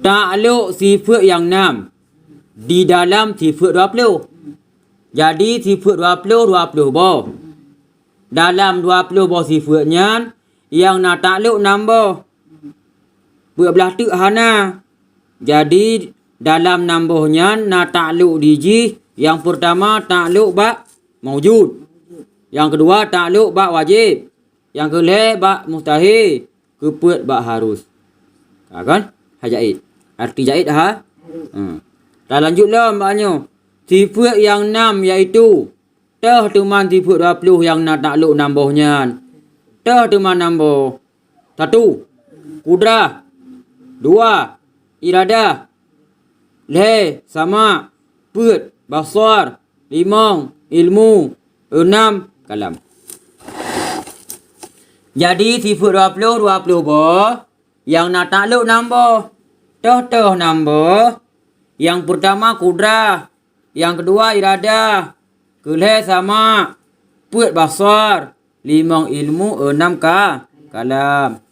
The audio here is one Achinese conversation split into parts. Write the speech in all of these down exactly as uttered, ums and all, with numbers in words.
Taklok sifeuet nyang nam di dalam sifeuet dua ploh. Jadi, sifeuet dua ploh, dua ploh boh. Dalam dua ploh boh sifeuet nyan, nyang na taklok nam boh. Peuet blah teuk hana. Jadi, dalam nam boh nyan na taklok di jih, nyang peurtama taklok bak maujud. Nyang keudua taklok bak wajéb. Nyang keulhée bak mustahé, keupeuet bak harus. Ha, kan? Hai jait. Arti jait ha? Hmm. Talanjut lom bak nyoe. Sifeuet nyang nam yaitu, toh teuma sifeuet dua ploh nyang na taklok nam boh nyan. Toh teuma nam boh. Satu, kudrah. Dua, iradah. Lhée, sama. Peuet, basar. Limong, ilmu. Eunam, kalam. Jadi, sifeuet dua ploh, dua ploh boh, nyang na taklok nam boh. Toh-toh nam boh. Nyang peurtama kudrah, nyang keudua iradah, keulhée sama, peuet basar, limong ilmu, eunam ka, kalam.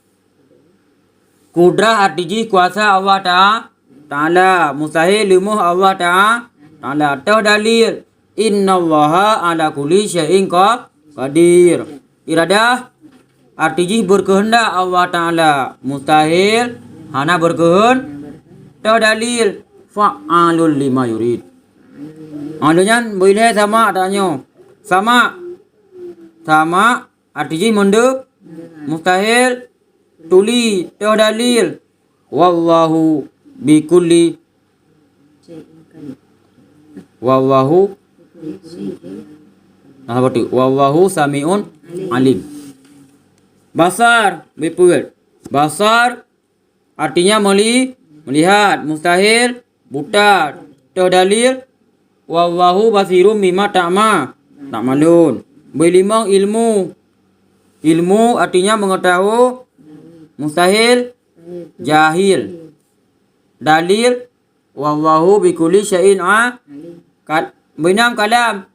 Kudrah arti jih kuasa Allah Ta-, Taala, mustahé leumôh Allah Ta-, Taala. Toh dalil, innallaha ala kulli syai'in qa-, qadir. Iradah, arti jih beureukeundak Allah Taala, mustahil hana beureukeun-, toh dalil, fa'alul lima yurid. Alheuh nyan beu ilhée sama tanyoe. Sama. Sama, arti jih meundeue, mustahil, tuli, toh dalil. Wallahu bikulli, wallahu, nah, beutôi. Wallahu sami'un alim. Basar, bipeuet. Basar, artinya meli-, melihat. Mustahil, buta. Toh dalil, wallahu basirum bima ta'ma-, ta'malun. Beulimong, ilmu. Ilmu artinya mengetahui. Mustahil, jahil. Dalil, wallahu bikulli syai'in a-, ka-, beuinam, kalam.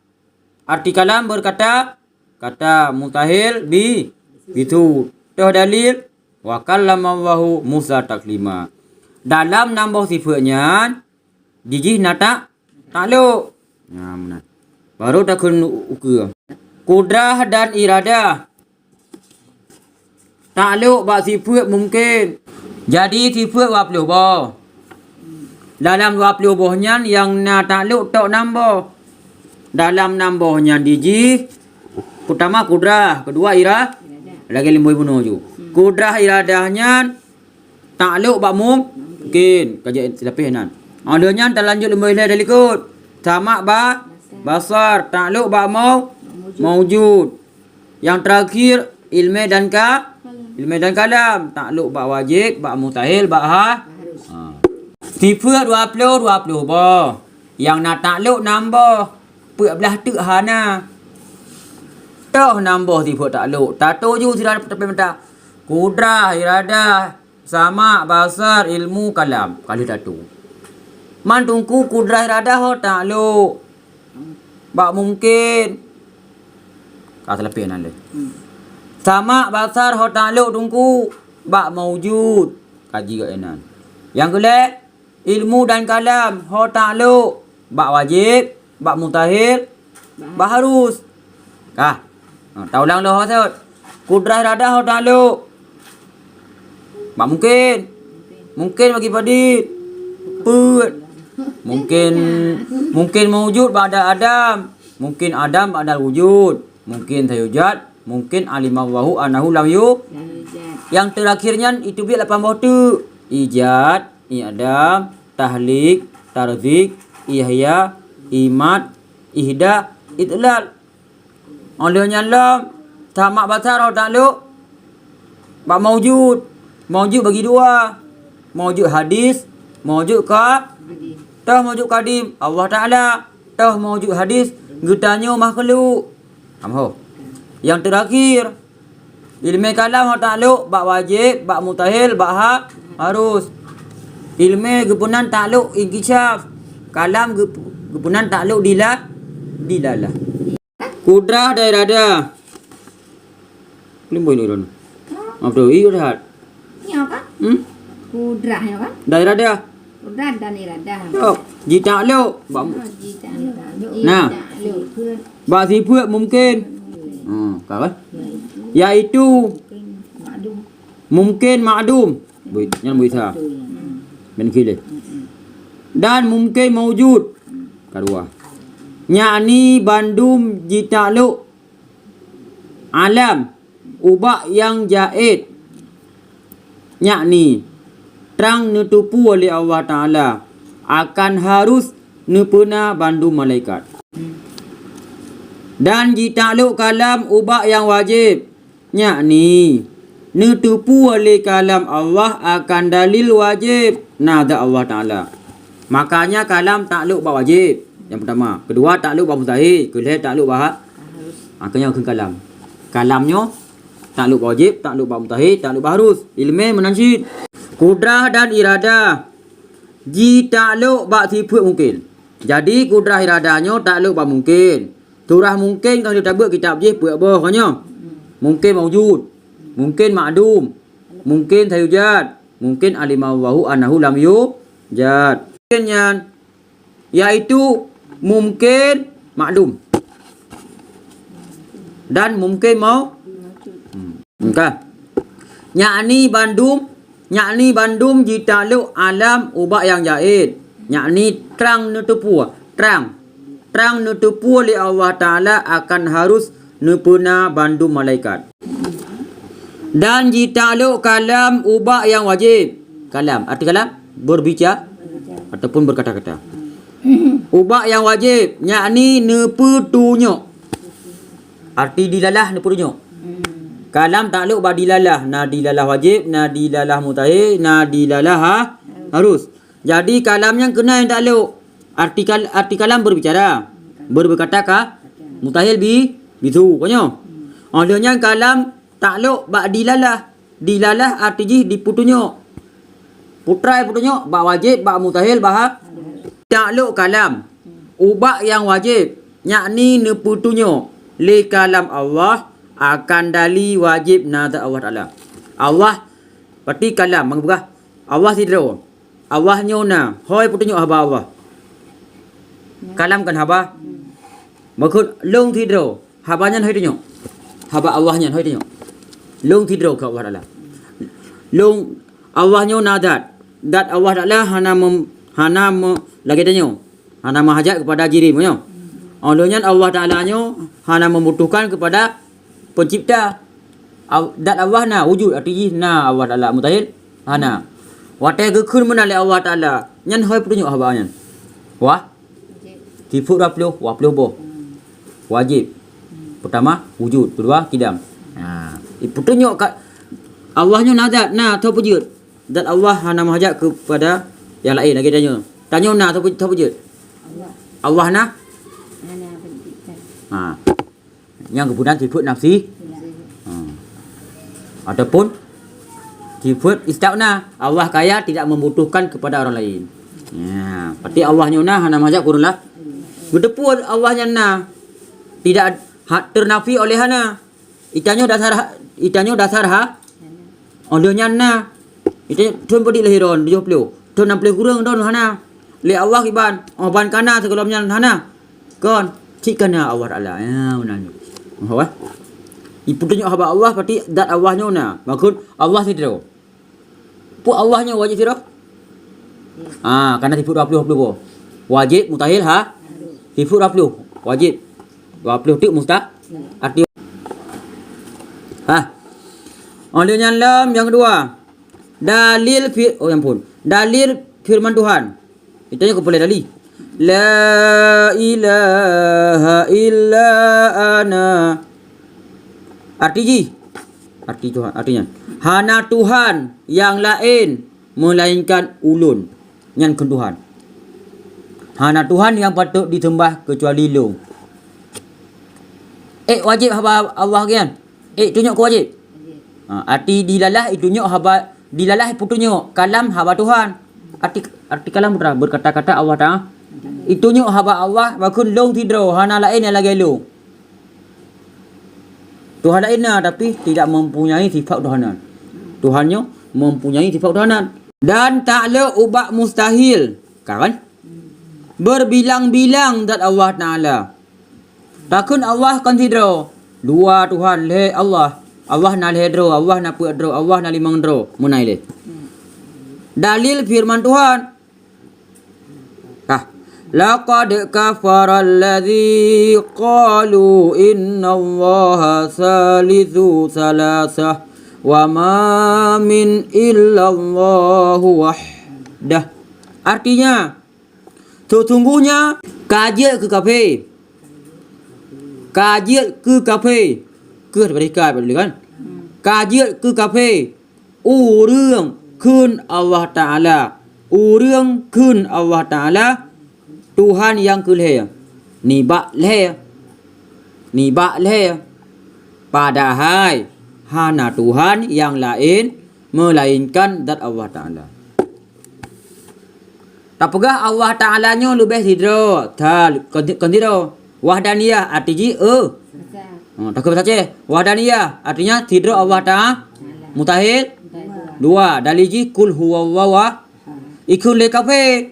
Arti kalam berkata, kata. Mustahil, bi-, bisu. Toh dalil, wa kallamallahu Musa taklima. Dalam nam boh sifeuet nyan, jih na ta-, taklok. Nah, meunan. Baru takheun u-, ukeue. Kudrah dan iradah. Taklok bak sifeuet mungken. Jadi sifeuet dua ploh boh. Dalam dua ploh boh nyan nyang na taklok tok nam boh. Dalam nam boh nyan jih, peurtama kudrah, keudua ira-, lagée lôn bri bunoe ju. Kudrah iradah nyan taklok bak mum-, mungken, ka jeuet silapeh nan. Alheuh nyan talanjut lôn bri lhée dari likot. Sama ba-, basar, taklok bak mau-, maujud. Nyang teurakhir, ilmé dan ka-, ilmé dan kalam. Taklok bak wajéb, bak mustahil, bak ha-, ha. Sifeuet dua ploh, dua ploh boh. Nyang na taklok nam boh. Peuet blah teuk hana. Toh nam boh sifeuet taklok. Tatuju sira teupeu mata. Kudrah, iradah, sama, basar, ilmu, kalam. Ka lheueh tatuju. Man teungku kudrah iradah ho taklok. Bak mungken. Ka seulapeh nan lé. Sama, basar, ho taklok teungku. Bak maujud. Kaji kat inan. Nyang keulhée, ilmu dan kalam, ho taklok. Bak wajéb, bak mustahil, bak harus. Ka. Ha, taulang lom ho sot. Kudrah iradah ho taklok. Bak mungken. Mungken bagi padit. Peuet. Mungken, mungken maujud ba'da adam. Mungken adam ba'dal wujud. Mungken sayujad. Mungken alimallahu annahu lam yu-, nyang teurakhir nyan itu biet lapan boh teuk. Ijad, i'dam, tahlik, tarzik, ihya, imat, ihda, idlal. Óh lheueh nyan lom, sama basar ho taklok bak maujud. Maujud bagi dua. Maujud hadis, maujud ka-, toh maujud kadim, Allah Taala. Toh maujud hadis, geutanyoe makhluk. Paham ho? Nyang teurakhir, ilmé kalam ho taklok bak wajéb, bak mustahil, bak ha-, harus. Ilmé geupeunan taklok inkishaf. Kalam geup-, geupeunan taklok dila-, dilalah. Kudrah dan iradah. Leumbôi nurun. Apa tu? Iya, rehat. Ini apa? Hmm? Kudrah ya kan? Dan iradah. Kudrah dan iradah. Tok, jitakluk. Bak mu- Ha, jitakluk. Nah. Jitakluk. Bak sifeuet mungkin. Hmm, ka kan? Yaitu. Yaitu. Mungkin makdum. Mungkin makdum. Bui-, nyan buisa. Betul. Hmm. Ben kileh. Hmm. Dan mungkin maujud. Kadua. Yakni bandum jitakluk alam ubak nyang jaiz, yakni trang neuteupeue lé Allah Taala akan harus neupeuna bandum malaikat. Dan jitaklok kalam ubak nyang wajéb, yakni neuteupeue lé kalam Allah akan dalil wajéb na zat Allah Taala. Makanya kalam taklok bak wajéb, nyang peutama. Keudua, taklok bak mustahil. Keulhèe, taklok bak ha-, ha, keunyoe kheun kalam. Kalam nyoe taklok bak wajéb, taklok bak mustahil, taklok bak harus. Ileumèe meunan cit. Kudrah dan iradah jitaklok bak sifeuet mungkin. Jadi, kudrah iradah nyoe taklok bak mungkin. Surah mungkin ka lheueh tabeuet kitab jih peuet boh ka nyoe. Mungkin maujud, mungkin makdum, mungkin sayujad, mungkin alimallahu annahu lam yujad. Mungkin nyan yaitu mungkin makdum dan mungkin mau, hmm, ka. Yakni bandum, yakni bandum jitaklok alam ubak nyang jaiz, yakni trang neuteupeue, trang, trang neuteupeue lé Allah Taala akan harus neupeuna bandum malaikat. Dan jitaklok kalam ubak nyang wajéb. Kalam, arti kalam? Berbicara ataupun berkata-kata. Ubak nyang wajéb, yakni neupeutunyok. Arti dilalah neupeutunyok. Kalam taklok bak dilalah, na dilalah wajéb, na dilalah mustahil, na dilalah ha-, harus. Jadi, kalam nyan keunan nyang taklok. Arti kal-, arti kalam berbicara. Ber-, berkata ka, mustahil bi-, bisu, ka nyoe. Óh lheueh nyan kalam taklok bak dilalah. Dilalah arti jih dipeutunyok. Peue treuk peutunyok, bak wajéb, bak mustahil, bak ha-, taklok kalam ubak nyang wajéb, yakni neupeutunyok lé kalam Allah akan dalil wajéb na zat Allah Taala. Allah, berarti kalam, meupeugah Allah sidroe. Allah nyoe na, hôi peutunyok haba Allah. Kalam kan haba. Makheun lôn sidroe, haba nyan hôi tunyok. Haba Allah nyan hôi tunyok. Lôn sidroe keu Allah Taala. Lôn, Allah nyoe na zat. Zat Allah Taala hana mem-, hana me-, lagèe tanyoe. Hana meuhajat keupada jirim, nyoe. Óh lheueh nyan Allah Taala nyoe hana membutuhkan keupada pencipta. Al-, zat Allah na, wujud, arti jih na Allah Taala, mustahil? Hana. Watèe geukheun meunan lé Allah Taala, nyan hôi peutunyok haba nyan. Wah. Sifeuet dua ploh, dua ploh boh. Wajéb. Peutama, wujud. Keudua, kidam. Ha. Peutunyok ka, Allah nyoe na zat, na, tho peujeuet. Zat Allah hana meuhajat keupada nyang laén lagèe tanyoe. Tanyoe na tho peu-, tho peujeuet. Allah na? Hana pencipta. Ha. Nyang geupeugah sifeuet nafsi. Ya. Ha. Ataupun sifeuet istighna. Allah kaya tidak membutuhkan kepada orang lain. Ya, berarti Allah nyoe na hana meuhajat keu ureueng la-, geuteupeue Allah nyan na. Tidak ha-, ternafi oleh hana. Itanyoe dasar ha-, itanyoe dasar ha-, Óh lheueh nyan na, ita thon padit lahé droen tujoh ploh, thon nam ploh kureueng droen hana. Lé Allah kiban, óh ban ka na sigohlom nyan hana. Kon, cit ka na Allah Taala. Ya, meunan nyoe. Ho, eh. Ipeutunyok haba Allah, berarti zat Allah nyoe na. Makheun Allah sidroe. Peue Allah nyoe wajéb sidroe? Ah, ka na sifeuet dua ploh, dua ploh boh. Wajéb, mustahil, ha? Sifeuet dua ploh, wajéb. Dua ploh teuk musta-, arti. Ha. Óh lheueh nyan lom nyang keudua. Dalil fi-, oh, ya ampun. Dalil firman Tuhan. Itanyoe keupeulai dalil. La ilaha illa ana. Arti jih. Arti Tuhan, artinya. Hana Tuhan nyang laén meulainkan Ulôn. Nyan kheun Tuhan. Hana Tuhan nyang patôt jiseumbah keucuali Lôn. Eh, wajéb haba Allah nyan? Eh, tunyok keu wajéb? Ha, arti dilalah itunyok haba, dilalah peutunyok, kalam haba Tuhan. Arti, arti kalam putra, berkata-kata Allah Taala. Itunyok haba Allah, makheun Lôn sidroe, hana laén nyang lagèe Lôn. Tuhan laén na, tapi tidak mempunyai sifat ketuhanan. Tuhan nyoe mempunyai sifat ketuhanan. Dan taklok ubak mustahil, kan? Berbilang-bilang zat Allah Taala. Takheun Allah kon sidroe, dua Tuhan, lhée Allah. Allah na lhée droe, Allah na peuet droe, Allah na limong droe, meunan lé. Dalil firman Tuhan. Tah. Laqad kafaral ladzi qalu innallaha salisu salasah wa ma min illallahu wahdah. Artinya, sesungguhnya ka jeuet keu kafé. Ka jeuet keu kafé. Keu daripada ka tadi kan? Ka jeuet keu kafé. Ureuëng kheun Allah Taala, ureuëng kheun Allah Taala Tuhan nyang keu lhée, nibak lhée, nibak lhée, padahai hana Tuhan nyang laén meulainkan zat Allah Taala. Tapeugah Allah Taala nyoe leubeh sidroe, ta-, kon, kon sidroe. Wahdaniyah arti jih, eh. Ha, takheun bahasa Aceh. Wahdaniyah artinya sidroe Allah Taala. Mustahil. Dua. Dalil jih kul huwallahu ah-, ikheun lé kafé.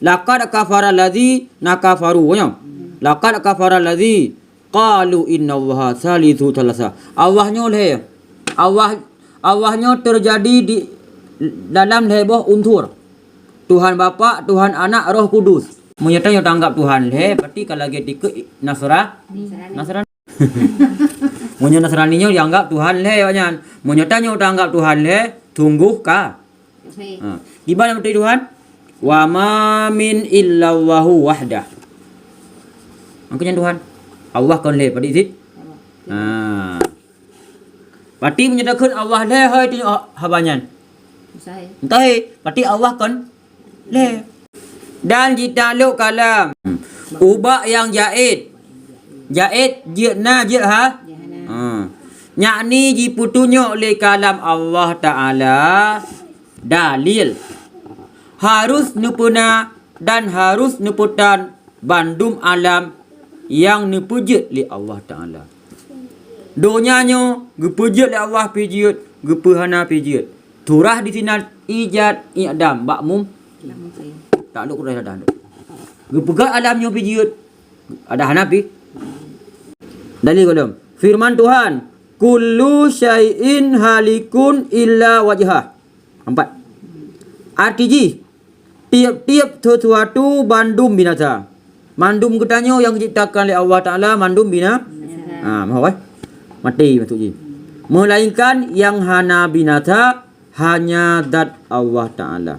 Laqad kafaral ladzi na kafaru, nyoe. Laqad kafaral ladzi qalu innallaha salisu salasah. Allah nyoe lhée. Allah, Allah nyoe teujadi di dalam lhée boh unsur. Tuhan Bapak, Tuhan Anak, Roh Kudus. Meunyoe tanyoe tanggap Tuhan lhée, berarti ka lagée dikeue Nasra-, Nasrani. Meunyoe Nasrani nyoe dianggap Tuhan lhée awaknyan. Meunyoe tanyoe tanggap Tuhan lhée, sungguh ka. Ha. Kiban nyang beutôi Tuhan? Wa ma min illallahu wahdah. Angkeunya Tuhan. Allah kon lhée, padit sit? Ha. Berarti meunyoe takheun Allah lhée, hai tu haba nyan. Mustahil. Mustahil. Berarti Allah kon lhée. Dan jitaklok kalam ubak nyang jaiz. Jaiz jeuet na, jeuet ha? Jeuet hana. Ha. Yakni jipeutunyok lé kalam Allah Taala dalil. Harus neupeuna dan harus neupeutan bandum alam nyang neupeujeuet lé Allah Taala. Donya nyoe geupeujeuet lé Allah pih jeuet, geupeuhana pih jeuet. Surah disinan ijad i'dam bak mum-, taklok keu dah, dah. Geupeugah alam nyoe pih jeuet, ada hana pih. Dalil gohlom. Firman Tuhan, "Kullu syai'in halikun illa wajhah." Empat. Arti jih, tiep-tiep sesuatu bandum binasa. Mandum geutanyoe nyang geuciptakan lé Allah Taala mandum bina-, ha, maho, eh? Maté maksud jih. Melainkan nyang hana binasa hanya zat Allah Taala.